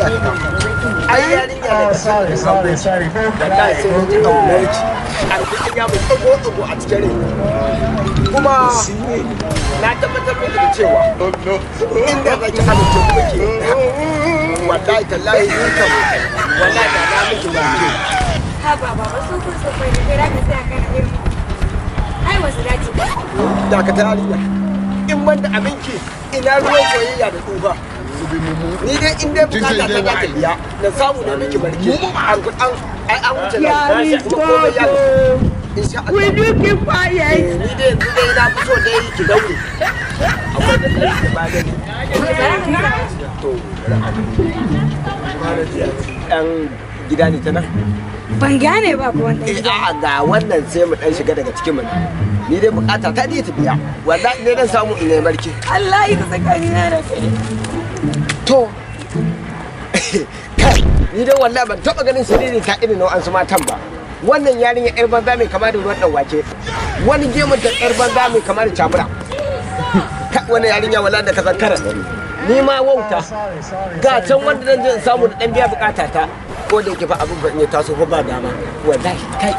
Dakata. Ai yarinya da Oh, sorry, sorry, sorry. Don't wallahi cry, sai mun don't ji cry. ƙaunar ki. Alƙur'an ya mu tsago tsago a cikin rai. Kuma na tabbatar miki da cewa inda za ki amince kuma ki yarda, wallahi tallahi ni kam wallahi da na miki barke. Haba baba, su kun tsofai da kai zaka tsaya kana irin. Ai wasu dace ba. Dakata yarinya, in ban da abinki, ina ruwan soyayya da tsufa? Ni dai in dai bukata ta za ta biya na samu na miki barke, alƙur'an ai an wuce nan kuma komai ya insha Allah. Will you keep quiet? Eh, ni dai yanzu dai na fi so dai ki daure, akwai da ɗan da magani. To, ɗan gida ne ta nan. Ban gane ba ko wanda. Eh, a'a, ga wannan, sai mu dan shiga daga cikin mu. Ni dai bukata ta dai ta biya, wallahi ne dan samu in yi barki. Allah ya tsakanina da kai. To kai, ni dai wallahi ban taba ganin siriri ta irin nau'an su matan ba. Wannan yarinya yar banza mai kama da ruwan dan wake, wani gemun ta yar banza mai kama da cabura. Kai, wannan yarinya wallahi da kasan karas. Ni ma wauta. Sorry, sorry. Ga can wanda zan je in samu da dan biya bukata ta, ko da yake fa abin ban iya taso fa ba dama wallahi. Kai.